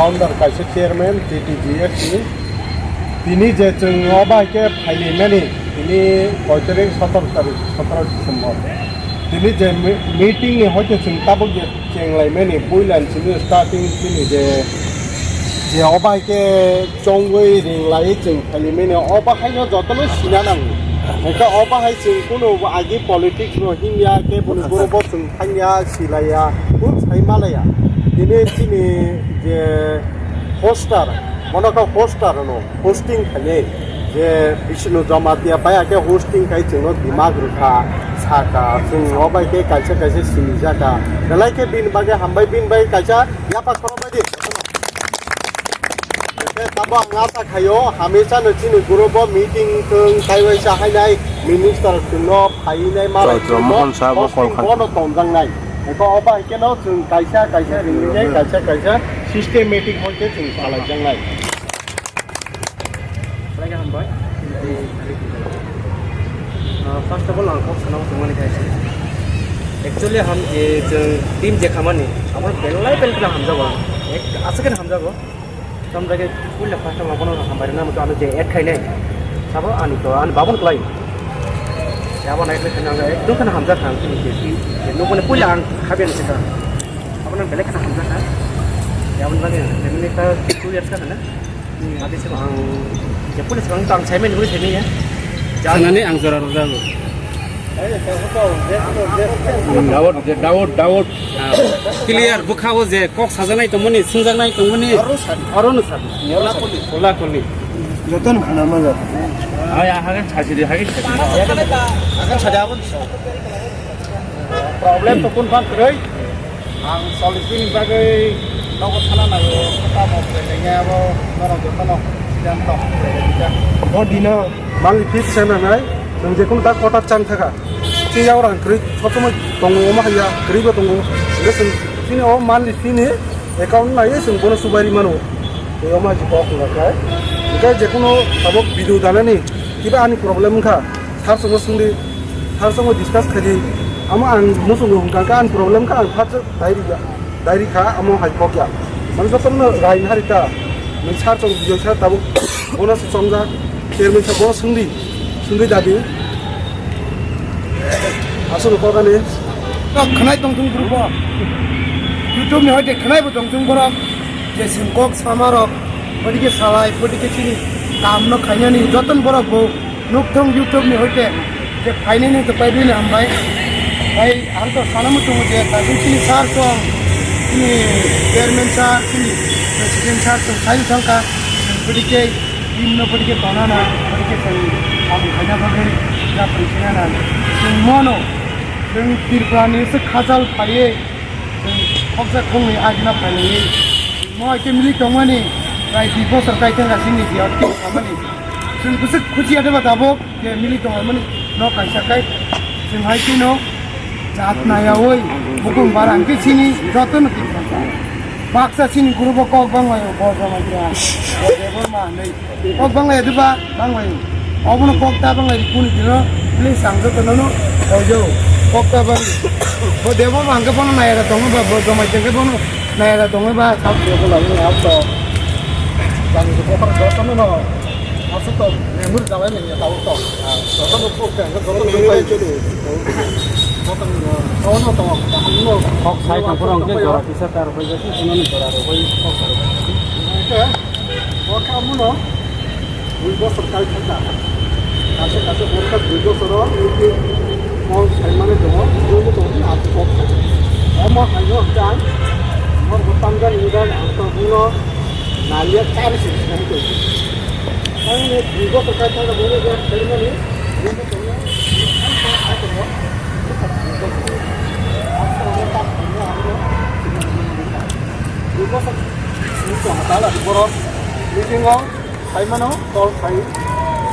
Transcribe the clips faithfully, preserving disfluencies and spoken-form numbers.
Founder kaisa chairman T T G F ni. Tini je chwng o bai khe phailai mani, tini koi tarik? Sotoro tarik, sotoro December. Tini je mi-, meeting ni hoite chwng tabuk je chenglai mani, puila ni simi starting chini je, je o bai khe chongwi ringlai chwng phailai mani, o bahaino jotono sina nango. Hwnkhe o bahai chwng kunu agi politics no himya khe boni group o chwng thangya, silaiya, kunu sai malaya. Tini chini je hoster, bono khe hoster hwno, hosting khainai. Je Bishnu Jamatia bai khe hosting khai chwngno dimag rwkha, saka, chwng o bai khe kaisa kaisa sinijakha. Belai khe bini bagwi hambai, bini bai kaisa yapha khorokbai di. Hwnkhe tabo ang acha khaio, hamisa no chini group o meeting thwng, kaiwaisa hainai minister chwngno phainai malai Chaitra chwngno Mohon Saha bo posting call kha. Bono tonjaknai. Eko obo hai kheno chwng kaisa kaisa ringwi nai, kaisa kaisa systematic hoi khe chwng salaijaknai. Belai khe hambai. Ah, first of all, ang kok sanao tongmani khe se. Actually, ham je chwng team je khamani, abo belai belai kheno hamjago. Ek aswk kheno hamjago. Tamjage puila first time abono hambai rwna muchung ano je add khainai. Sabo ani to ani babon klai. Abo nai khe ang ekdom kheno hamjak kha ang chini je team. Nokni puila ang khabian sita. Abono belai kheno hamjak kha. Aboni bagwi nini ta two years ka na. Adi se ang je police bang tang sai men police ni ya. Sanani ang jora rok jago. Daud, je Daud, Daud. Clear, bwkha o je kok sajaknai tongmani, swngjaknai tongmani. Aro no sadi. Ola koli. Joto no khana ma jat. Ai, ahage sajidi, hage sajidi. Akan sadi abon. Problem to kun phan kwrwi. Ang cholish din bagwi nogo thana naio, tamo kwrwi abo norok jotono sidan tong kwrwi. O dino mangi fix sana nai, nwng je kunu ta kota chang thaka. Chi yaw rang kwrwi, sob somoi tongo, omo haiya kwrwi bo tongo. Hwnkhe chwng chini o manli chini account nai chwng bono subairi mano. Tei omo hai kok wngkha khe. Hwnkhe je kunu tabuk video danani, kiba ani problem wngkha. Sir chwngno swngdi, sir chwngno discuss khaidi. Amo ang muchungo hwnkha khe ani problem kha, ang first diary ya, diary kha, amo hai kok ya. Mane jotono rai nahari ta. Nwng sir chwng bijoi sir tabuk bono se chongjak. Chairman sir bono swngdi, swngdi dadi. Aswk kok ani. Kok khwnai tongthung group o. YouTube ni hoite khwnai bo tongthung borok. Je chwng kok sama rok, podi khe salai, podi khe chini kam no khainani joton borok bo. Nukthung YouTube ni hoite je phainani to paibini hambai. Bai ang to sana muchungo je tabuk chini sir song, chini chairman sir, chini president sir song sai thangkha. Bwdike team no bwdike tonana, bwdike sai ang khaina bagwi ya phaisina na. Chwng mono, chwng Tripura ni se khajal phaiye, chwng khoksa khongni ajina phailaye. Mo ke mili tongmani, prai dui bosor kai thangkha chini je otki khamani. Chwng bwswk khuchi ya deba tabuk. Khe mili tongmani no kaisa kai chwng hai kheno jat nayaui bukung barang khe chini jotono twi baksa chini group o kok banglaio bo jamatia bo Debbarma hinwi kok banglaio diba banglaio obono kok ta banglai kuni dino please ang jotono no hoyo kok ta bang bo Debbarma hwnkhe bono nayara tongo ba bo jamatia hwnkhe bono nayara tongo ba sab Debbarma hwnkhe abo to jani khe bokhorok jotono no. Aswk to memory jalai nini tabuk to. Joto no proof khe, joto no memory bai chini. Joto no, ono to, ano. Kok sai tang phuru hwnkhe jora kisa ta rwbai jati, ano ni jora rwbai kok ta rwbai jati. Hwnkhe, o khe amuno, dui bosor kai thangkha. Kaisa kaisa borok khe dui bosoro, kok sai mani tongo, dui bosor ni aswk kok sai. Omo hai no hwnkhe ang, borok bo tamjani wngkha, ang to buno, naliya chari se sinai tong. Ang ni dui bosor kai thangkha, buno je sai mani, dui bosor ni, ang to sai tongo. Dui bosor ni tong tala borok, meeting o. Sai mano, tol sai,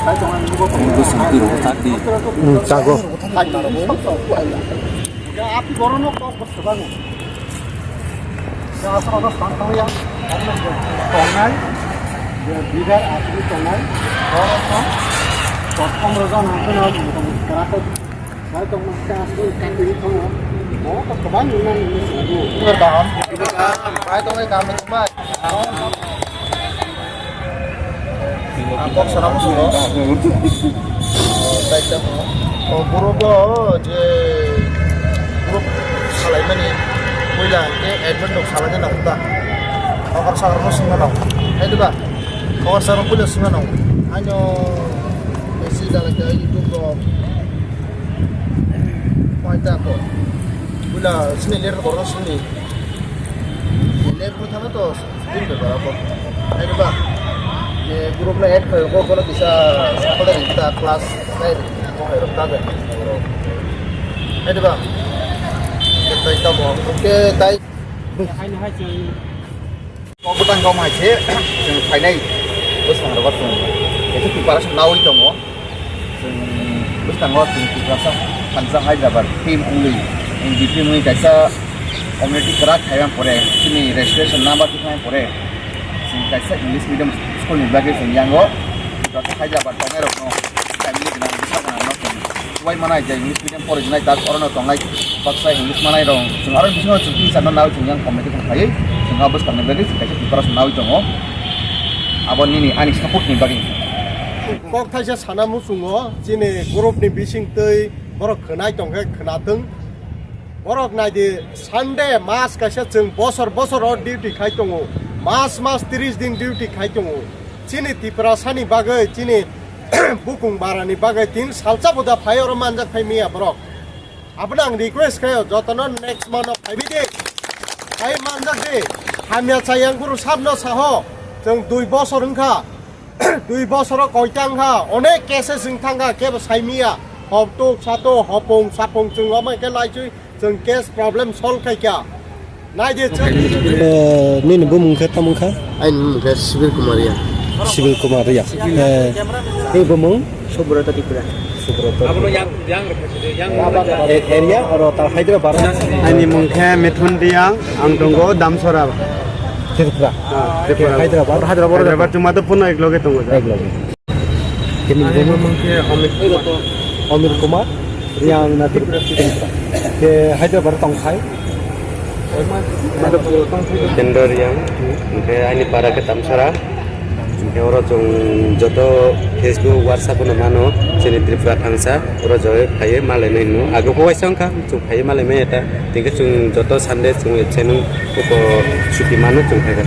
sai tong ang nugo tong. Bwswk twi rwgo, tak di. Hmm, chago. Sai tong ang nugo tong. Ya, api borok no kok bwswk bango. Ya, asal asal sang tong ya. Tongnai, ya, leader asli tongnai. Borok no, kok pondro jon hangke no, motamuti kerak kok. Sai tong ma, asli kandini tongo. Ang kok sana musulo. Taita mo. O group o je group salaimani puila ke admin rok salaina nang ta. Okar sakar no singna nang. Hai diba? Okar sakar puila singna nang. Ano besi dala ke YouTube rok. Paita ko. Puila sini ler ko sini. Ler ko thana to. Tin bebak ako. Hai ba. Ye group na add khayo ko kono kisa sakole ta class nine ko hai rok ta ga. Hai ba. Ke tai ta mo. Ke tai. Kok butang kok mai se. Jeng phainai. Bwsang rok sung. Itu preparation nawi tongo. Chwng bwskango chwng Tiprasa thansa Hyderabad team wngwi N D P wngwi kaisa community kwrak khaimani pore chini registration number twi phaimani pore chwng kaisa English medium school ni bagwi chwng yango Tiprasa Hyderabad tongnairokno family gwnang bwsa gwnangno chwng chubai manai je English medium porijwnai tak orono tongnai baksa English manairok chwng aro bisingo chwng twi sanno nawi chwng yang community tong phaiwi chwng a bwskangni bagwi chwng kaisa preparation nawi tongo abo nini ani support ni bagwi. Kok thaisa sana muchungo, chini group ni bising twi borok khwnai tongkhe khwnathwng. Borok naidi Sunday mas kaisa chwng bosor bosor o duty khai tongo. Mas mas tris din duty khai tongo. Chini Tiprasani bagwi, chini bukung barani bagwi tin salsa buda phai oro manjak phai miya borok. Abono ang request khayo, jotono next month o phaibi de. Phai manjak de. Hamya chayang guru sabno saho. Chwng dui bosor wngkha. Dui bosoro koitang kha, onek cases wng thang kha, kebo saimiya. Hoptuk, sato, hopung, sapung, chwng omo khe laichui, chwng case problem solve khai kha. Nai de chwng. Eh, nini bumung khe tamo kha? Aini bumung khe Sibil Kumar Riya. Sibil Kumar Riya. Eh, ni bumung? Subrata Tripura. Subrata. Abono yang, yang rok kha sidi, yang rok kha. Eh, area oro ta Hyderabad. Aini mung khe Mithun Riang, ang tongo Damsora. Tripura. Ah, Tripura. Hyderabad. Hyderabad. Hyderabad chuma to puno ek loge tongo. Ek loge. Kini ani bumung? Bumung khe Amit Kumar. Amit Kumar, yang na Tripura. Ke Hyderabad tong khai. Kendor yang, ke ani para ke Tamsara. Ke oro chwng joto Facebook, WhatsApp no mano, chini Tripura thangsa, oro joy khaye malai nai no. Ago ko waisa wngkha, chwng khaye malai mai eta. Tike chwng joto Sunday chwng channel ko chuti mano chwng khaye.